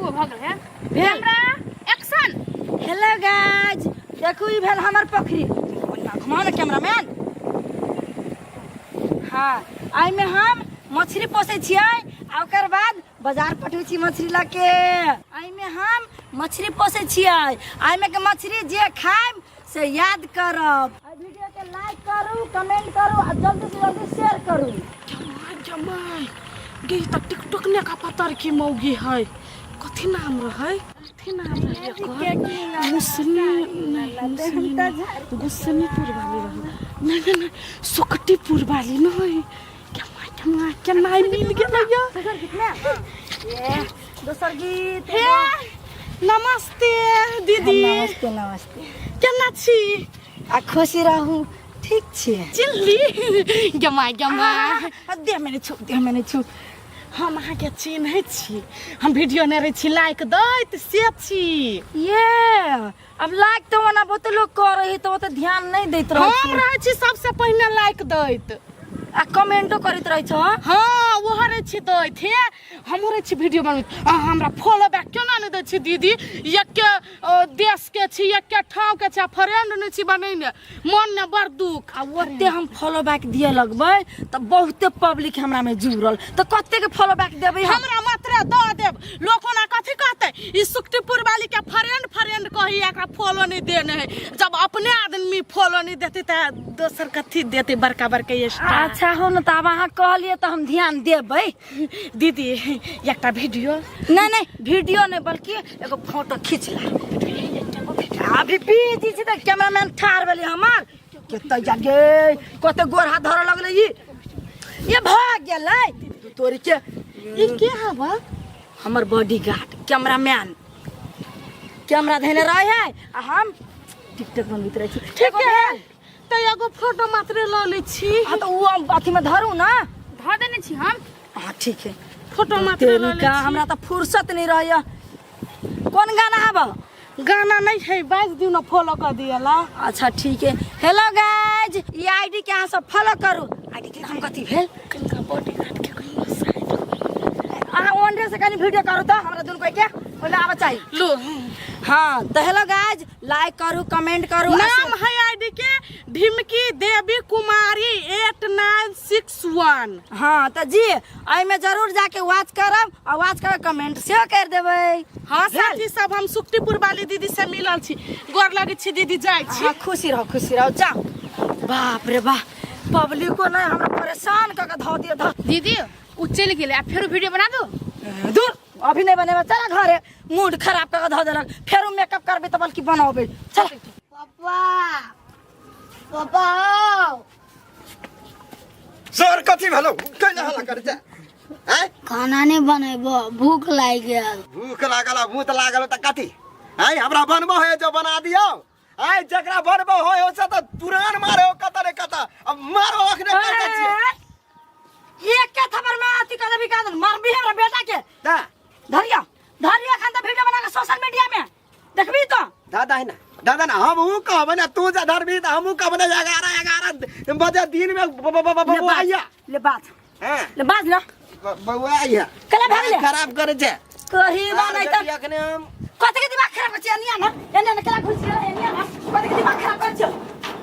रुको भऽ गेल है। भेल। Camera action. हेलो गाइज, देखू ई भेल हमर पोखरी। घुमाओ ना कैमरामैन। हाँ, एहिमे हम मछली पोसै छियै आ ओकर बाद बाजार पठबै छी मछली लऽ के। एहिमे हम मछली पोसै छियै, एहिमे के मछली जे खायब से याद करब। एहि वीडियो के लाइक करू, कमेंट करू आ जल्दी से जल्दी शेयर करू। जमाई जमाई गे तऽ टिकटॉक ने का पतर की मौगी है, कथी नाम रहै, कथी नाम रहै एकर? मुसनी नहीं, मुसनी नहीं, गुस्सनीपुर वाली रहै। नहीं नहीं नहीं, सुकटीपुर वाली नहीं। केना केना केना मिल गेलै या? दोसर गीत ने, ये दोसर गीत। हे नमस्ते दीदी। नमस्ते नमस्ते। केना छी? आ खुशी रहू, ठीक छी। चिल्ली गमा गमा। दे मैंने छू, दे मैंने छू। हम अहाँके चिन्है छी, हम वीडियो नहि रहै छी लाइक दैत से छी। ये अब लाइक तो ओना बहुते लोग करे है, तो ओते ध्यान नहीं दैत रहै हम छी। रहै छी सबसे पहिने लाइक दैत आ कमेंटो करैत रहै छौ। हाँ, ओहो रहै छी दैत। हे हमहूँ रहै छी वीडियो बनबैत, अहाँ हमरा फॉलो बैक केना नहि दै छी दीदी? एके देश के छी, एके ठाँव के छी आ फ्रेंड नहि छी बनेने, मन ने बड़ दुख। आ ओते हम फॉलो बैक दिए लगबै तऽ बहुते पब्लिक हमरा में जुड़ल, तऽ कते के फॉलो बैक देबै हम? हमरा मात्र दऽ देब, लोक ओना कथी कहतै, ई सुखटीपुर वाली के फ्रेंड फ्रेंड कही एकरा फॉलो नहीं देने है। जब अपने आदमी फॉलो नहीं देते तऽ दोसर कथी देते, बड़का बड़का स्टार। अच्छा हो ने, तऽ आब अहाँ कहलियै तऽ हम ध्यान देबै। दीदी एकटा वीडियो। नहीं नहीं, वीडियो नहीं, बल्कि एगो फोटो खींच ला। अभी बिजी छी तऽ कैमरामैन ठाढ़ भेलै हमर। कते जागे कते गोर हाथ धरऽ लगलै, ई ये भाग गेलै तोरी के। ई के हवा? हमर बॉडीगार्ड कैमरामैन, कैमरा धेने रहे है आ हम टिकटॉक बनबैत रहै छी। ठीक है, तऽ एगो फोटो मात्र लऽ लै छी। हाँ तऽ उ हम अथी में धरू ना। धऽ देने छी हम। हाँ ठीक है, फोटो मात्र लऽ लै का छी। हमरा तऽ फुर्सत नहीं रहैया। कोन गाना आब? गाना नहीं है, बाजि दियौ ने फॉलो कऽ दियला। अच्छा ठीक है। हेलो गाइज, ई आईडी के अहाँ सब फॉलो करू। आईडी के नाम कथी भेल? कनिका बॉडीगार्ड के कहियो साइड। अहाँ ओनरे से कनी वीडियो करू तऽ हमरा दुनू कोई के ओहिमे आबऽ चाही। लो। हाँ तऽ हेलो गाइज, लाइक करू, कमेंट करू। नाम है आईडी के ढिमकी देवी कुमारी 8961। हाँ तऽ जी एहिमे जरूर जाके वॉच करब आ वॉच कर कमेंट सेहो कर देबै। हाँ भेल? साथी सब, हम सुखटीपुर वाली दीदी से मिलल छी, गोर लगै छी दीदी, जाइ छी। हाँ खुशी रहो, खुशी रहो, जाओ। बाप रे बाप, पब्लिको नहीं हमरा परेशान कऽ के धऽ दिए धऽ। दीदी उ चलि गेलै, आ फेरो वीडियो बना दू। दूर, अभी नहीं बनेबै, चल घरे। मूड खराब कऽ के धऽ देलक। फेरो मेकअप करबै तऽ बल्कि बनबै। चल। पापा पापा हौ। सर कथी भेलौ, कैला हल्ला करै छै? आँय? खाना नहि बनेबो, भूख लागि गेल। भूख लागल आ भूत लागल तऽ कथी? आँय, हमरा बनबो है जो बना दियौ। आँय, जकरा बनबो होय ओसे तऽ तुरान मारे हो कतऽ रे कतऽ। अब मारो अखने कर दै छियै। एक के थप्पड़ में अथी कर देबी कादन मारबी हमरा बेटा के। दा। धरिया धरिया, खान तऽ वीडियो बना के सोशल मीडिया में देखबी तो। दादा है ना, दादा ना, हम ऊ कहबै ना, तू जा धरबी तऽ हमहूँ कहबै ना, 11 11 बजे दिन में ले बौआ बाज, आइया। ले बाज। हाँ। ले बाज ना। बौआ आइया। कला भाग ले। खराब करै छै। कही बा नहीं तऽ अखने हम कते के दिमाग खराब छै, एनिया ना एनिया ना केला घुस गेल, एनिया ना कते के दिमाग खराब कर छै।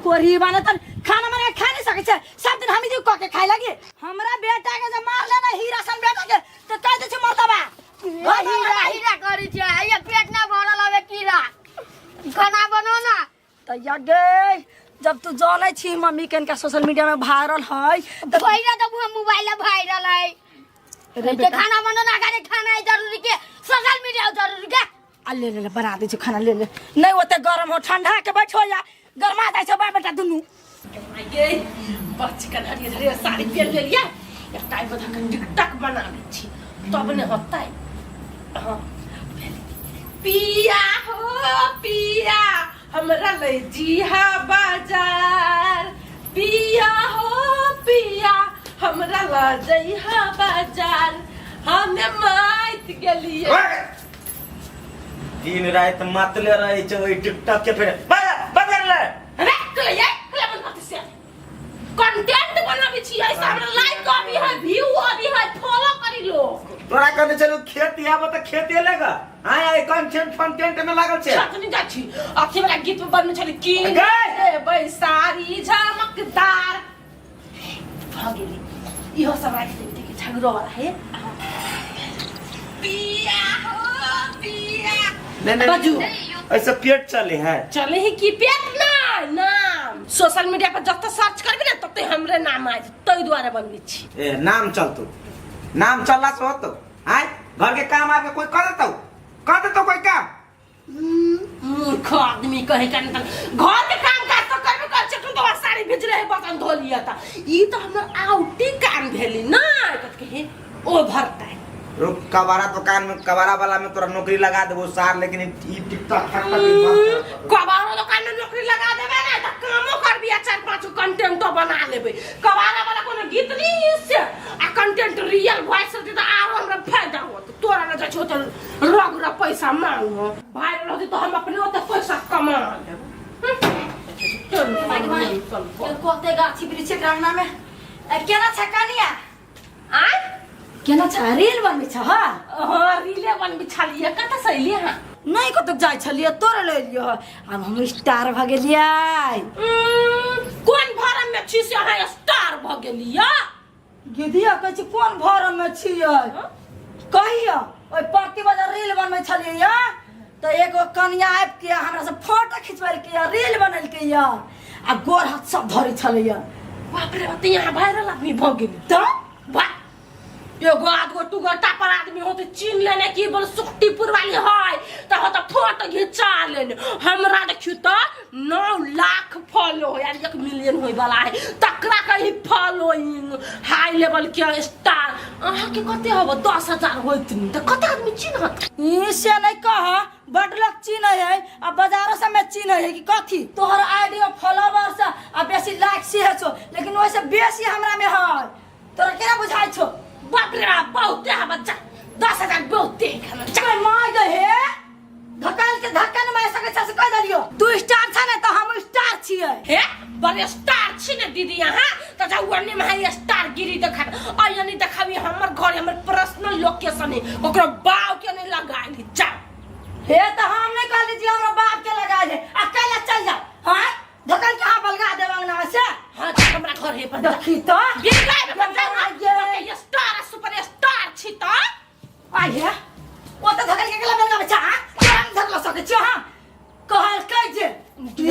कोरी बा नहीं तऽ खाना बना के खा नहीं सकै छै, सब दिन हम ही कह के खाए लगी। हमरा बेटा के जे मार लेना हीरा सन बेटा के तऽ कह दै छै मर्दबा। हीरा हीरा करै छै, ये पेट ना भरल हवे कीड़ा। खाना बनो ना। तऽ या गे, जब तू जानै छी मम्मी के इनका सोशल मीडिया में वायरल है तऽ वायरल तऽ मुँह मोबाइल वायरल है। रे ते बेटा। खाना बनो ना, घरे खाना है जरूरी के सोशल मीडिया जरूरी के। आ ले ले ले, बना दै छी खाना, ले ले। नहीं ओते गरम हो, ठंडा के बैठो या गरमा जाइ छै बा बेटा दुनू। ये बच्ची के हरियर हरियर साड़ी पहन लेलियै, एकटा एगो धऽ के टिकटक बना लै छी तब ने होतै। हाँ पिया हो पिया हमरा ले जीहा बाजार, पिया हो पिया हमरा ल जइहा बाजार, हमे माइत गेलियै। दिन राति मतले रहै छै ओहि टिकटॉक के फेर बजर ले। अरे चले ये चले अपन पति से कंटेंट बनाबै छी, ऐसा हमरा लाइक अभी है, व्यू अभी है, फॉलो करी लोग। तोरा कहने छलू खेत आब त खेत एलेगा हां आई कंटेंट फंटेंट में लागल छै। छत नहीं जाइ छी, अथी वाला गीत में बनने छली की गै! देबै साड़ी झमकदार। भऽ गेली, इहो सब राखि देबै देखी झगड़ो वाला है। पिया हो पिया। नहीं नहीं। बाजू। ऐसे पेट चले है। चले ही की पेट ना नाम सोशल मीडिया पर जते सर्च करबी ना तते हमरे नाम आ जेतै, ताहि दुआरे बनबै छी। ए नाम चलतो, नाम चलला से होतो? आय घर के काम आके कोई कर देतो, कर देतो कोई काम? मूर्ख आदमी कहे का नहीं, घर के काम काज तो करबे कर छै, तो साड़ी भेज रहे बर्तन धो लिया था, ई तो हमर आउटिंग काम भेली ना कत के हे ओवर टाइम। रुक, कबाड़ा दुकान में कबाड़ा वाला में तोरा नौकरी लगा देबो सार, लेकिन ई टिकटॉक ठक ठक ई बंद कर। कबाड़ो दुकान में नौकरी लगा देबे ना त कामो करबी आ चार पांच कंटेंटो बना लेबे। कबाड़ा वाला कोनो गीत नहीं से आ कंटेंट रियल वॉइस रहते त आरो हमरा फायदा होत। तोरा ना जाइ छौ त रग र पैसा मांगो, वायरल होते तो हम अपने ओते पैसा कमा लेब। कहते गाछी वृक्ष के अंगना में ए, केना छ कनिया? आय केना छ? रील बनबै छ? हाँ। हाँ, रीले बनबै छलियै। कतऽ से एलियै अहाँ? नहीं कतौ जाइ छलियै, तोरे ले एलियै। आब हम स्टार भऽ गेलियै। कोन भरम में छी से अहाँ स्टार भऽ गेलियै? दीदिया कहै छी कोन भरम में छियै? कहिया ओहि परती बाजार रील बनबै छलियै या तऽ एगो कनिया आबि के हमरा से फोटो खिंचबेलकै या रील बनेलकै या आ गोर हाथ सब धरै छलैया। बाप रे बाप, यहाँ वायरल आदमी भऽ गेली। तऽ वाह, एगो आधगो टूगो टापर आदमी होते चिन्ह लेने की बोल सुखटीपुर वाली है तऽ होते फोटो घिचा लेने। हमरा देखियो तऽ 9 लाख फॉलो हो यार, 1 मिलियन होय वाला है, तकरा कही फॉलोइंग हाई लेवल के स्टार। अहाँ के कते हब? 10,000 होइत नहीं तऽ कते आदमी चिन्हत? ई से नहीं कह, बड लोग चिन्है है आ बाजारो सब में चिन्है है कि कथी तोहर आईडी और फॉलोवर्स आ बेसी लाइक से है छो, लेकिन ओइसे बेसी हमरा में है, तोरा केना बुझाइ छो? बाप रे बाप, बहुते है बच्चा, 10,000 बहुते है खाना। चल मार दे हे धकाल के धक्का न मार सकै छ से कह देलियो। तू स्टार छ ने तऽ हम स्टार छियै। हे बड़े स्टार छी ने दीदी यहाँ त जाउ अन्य में है स्टार गिरी देखा आ यानी देखाबी हमर घर हमर पर्सनल लोकेशन है, ओकरा बाव के नहीं लगाइली जा। हे तऽ हम नहीं कहली जी हमरा बाप के लगा दे आ कैला चल जा। हां धकाल के हां बलगा दे अंगना से। हां त हमरा घर हे पर देखी त गिर गए पर जा ना स्टार सुपर स्टार छी त आ हे ओ त धकाल के गेला बलगा बच्चा। हां तोरा नहीं धकला सकै छियो। हां कहल कै जे के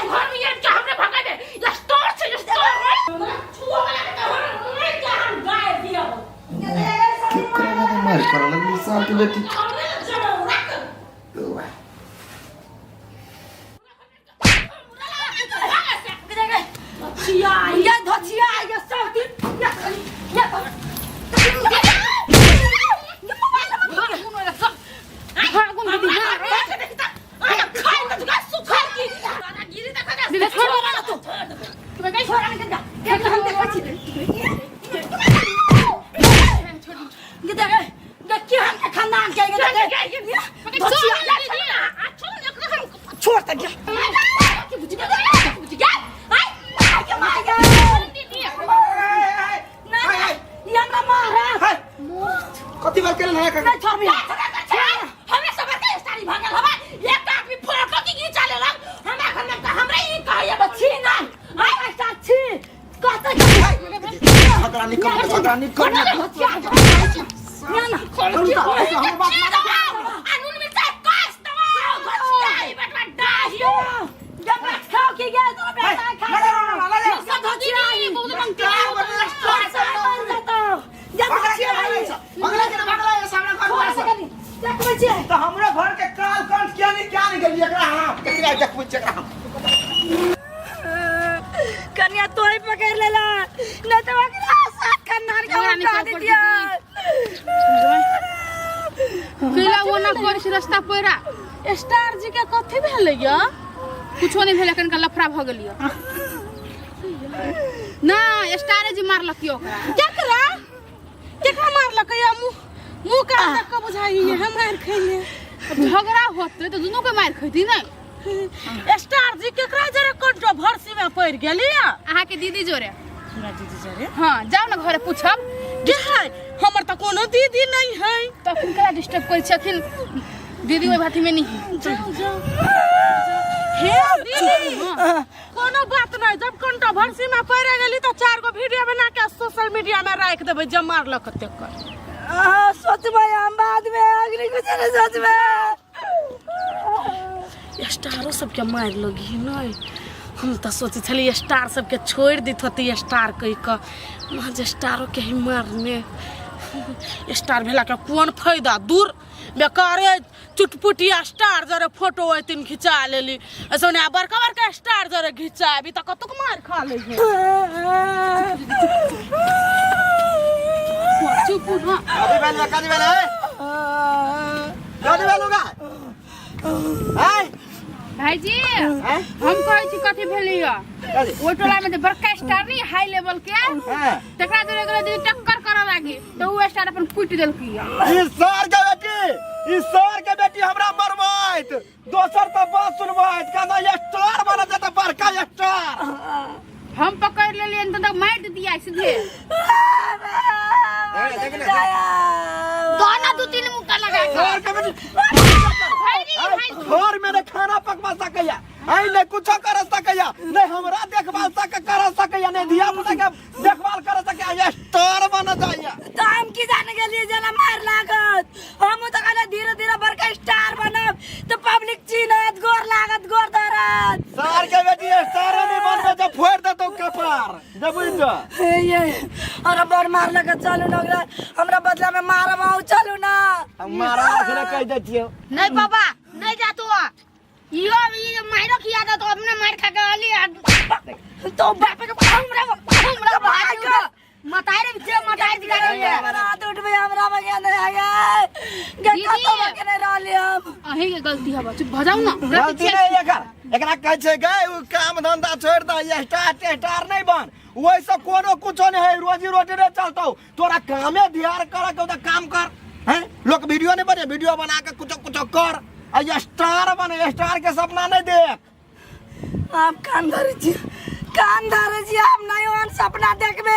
घर में ये के हमरे भगा दे या स्टार छै स्टार है हमरा छुआ वाला के त हम मार के हम गाय दिया। केकरा मार करऽ लगली साल के बेटी? हमरे जमाऊ रख। धोचिया ये धोचिया ये सब दिन या या दीदी छोड़ ना तू छोड़ ना जा, हम देखै छी ये देख देख के हम के खानदान के ये देख धोचिया छोड़ त गया। ना ना ये हमरा मारा। कथी बात केलन है? नहीं छोड़। हमरा सब के स्टारी भागल हवा, एक आदमी फोटो की घिचा लेलक हमरा घर में, हमरा ई कहैया छी ना आई छी कहते झगड़ा नहीं कर, झगड़ा नहीं कर। ना ना अनून मिर्चाई कस दबाओ घचिया बेटवा डाहियो। जब बैठ खाओ की गया तो बेटा खा सब धोचिया आई बहुत मांगते जब धोचिया आई भगला के भगला ये सामने घर छोड़ से सकनी देखबै छियै तो हमरे घर के काल कंठ क्या नहीं क्या नहीं गेलिए एकरा। हां एकरा देखबै छियै एकरा हम। कन्या तो ही पकड़ लेला नहीं तो ओकरा साथ खानदान के हमरा उठा निकल दिया। केला ओना करै छै रस्ता पैरा। स्टार जी के कथी भेलै य? कुछो नहीं भेलै, कनिका लफड़ा भऽ गेलियै ना। स्टारे जी मारलक यौ ओकरा। केकरा केकरा मारलक या? मुंह मुंह का तक के बुझाई हम मार खैले। अब झगड़ा होतै तऽ दुनू के मारि खैती ने। स्टार जी केकरा जरे कंट्रोवर्सी में पड़ गेली? अहाँके दीदी जोरे। हमरा दीदी जरे? हाँ, जाउ ने घरे पूछब के है हमर तऽ कोनो दीदी नहीं है। तऽ अखन केना डिस्टर्ब करै छी अखन दीदी ओहि भाती में नहीं है। जाओ जाओ हे दीदी, कोनो बात नहीं, जब कंट्रोवर्सी में पड़ गेली तो चार गो वीडियो बना के सोशल मीडिया में राख देबै जब मारलक तेकर। सोचबै हम बाद में, अगली कुछ नहीं सोचबै। स्टारो सबके मारि लगी नहीं। हम तऽ सोचै छलियै स्टार सबके छोड़ि दैत होतै स्टार कहि कऽ, महज स्टारो के ही मारने स्टार भेलाके कोन फायदा? दूर बेकारे चुटपुटिया स्टार जरे फोटो अथिन घिचा लेली, ऐसे ने बड़का बड़का स्टार जरे घिचाबी तऽ कतुक मार खा लै है। चुप हाँ। कथी भेल बा? कथी भेल है? कथी भेल होगा आय? भाईजी, आय? हम कहै छी कथी भेलै या? कथी? ओहि टोला में जे बड़का स्टार नहीं हाई लेवल के, हाँ। तकरा जोरे गेलै दीदी टक्कर करऽ लागी तऽ उ स्टार अपन कुटि देलकै या। ई सर के बेटी, ई सर के बेटी हमरा मरबैत दोसर तऽ बात सुनबैत कहना स्टार बनत तऽ बड़का स्टार। हम पकड़ लेलियनि तऽ मारि दिया सीधे। देख ले, देख। दोनों दू तीन मुक्का लगा के। सर के बेटी भाईजी, भाईजी। घर में ने खाना पकवा सकैया, आई नहीं कुछो कर सकैया, नहीं हमरा देखभाल सक कर सकैया, नहीं धिया पुता के देखभाल कर सकैया, स्टार बन जाइया। तो हम की जाने गेलिए जना मार लागत? हम तो कहले धीरे धीरे बड़का स्टार बनब तो पब्लिक चिन्हत, गोर लागत, गोर धरत। सार के बेटी स्टार नहीं बनबे जब फोड़ देतौ कपार जब बुझ जो। हे ये अरे बड़ मार लागत, चलू ना ओकरा हमरा बदला में मारब आऊ, चलू ना। हम मारा अखने कह दै छियौ। नहीं पापा नहीं जा तू, यो ये मारो की आदत तो अपने मार खा के अली तो बाप के हमरा हमरा भाई मतारे जे मतारे दिखा रही है। हमरा हाथ उठबे हमरा बगे नहीं आ गए गे। दीदी। कतो बगे नहीं रहली हम। अहीं के गलती हबा, चुप भऽ जाउ ना। गलती नहीं एकर, एकरा कहै छै गै उ काम धंधा छोड़ दे, स्टार टेस्टार नहीं बन, ओइसे कोनो कुछो नहीं है, रोजी रोटी नहीं चलतौ तोरा, कामे ध्यान कर के उधर काम कर हैं, लोग वीडियो नहीं बने, वीडियो बना के कुछो कुछो कर आ ये स्टार बने, स्टार के सपना नहीं देख। आप कान धरे छी, कान धरे छी, आप नहीं ओहन सपना देखबे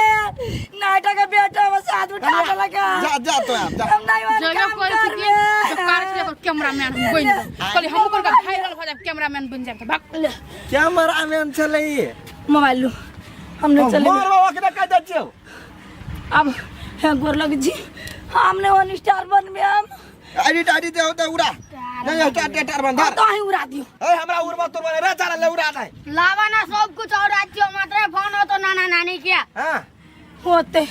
नाटक के बेटा बस हाथ उठा देलक। जा जा तो आप जा। हम नहीं ओहन जगह काम करै छी कि करबे। जब कार छलै ओकर कैमरामैन हम बनि गेल, कहली हम ओकर वायरल भऽ जायब, कैमरामैन बनि जायब तऽ भाग। कैमरामैन छलै ई। मोबाइल लू, हम नहीं चले। मार बाबा के कह दै छियौ। अब हे गोर लग जी, हम नहीं ओहन स्टार बनबे हम। आईडी टाईडी दे होते उड़ा नहीं, स्टार टेस्टार बन धर। तो ही उड़ा दियो। ए हमरा उड़बा तोड़बा रे चल ले उड़ा दे। लावा ना सब कुछ और राज्य मात्र फोन हो तो नाना नानी किया हां होते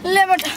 ले बेटा।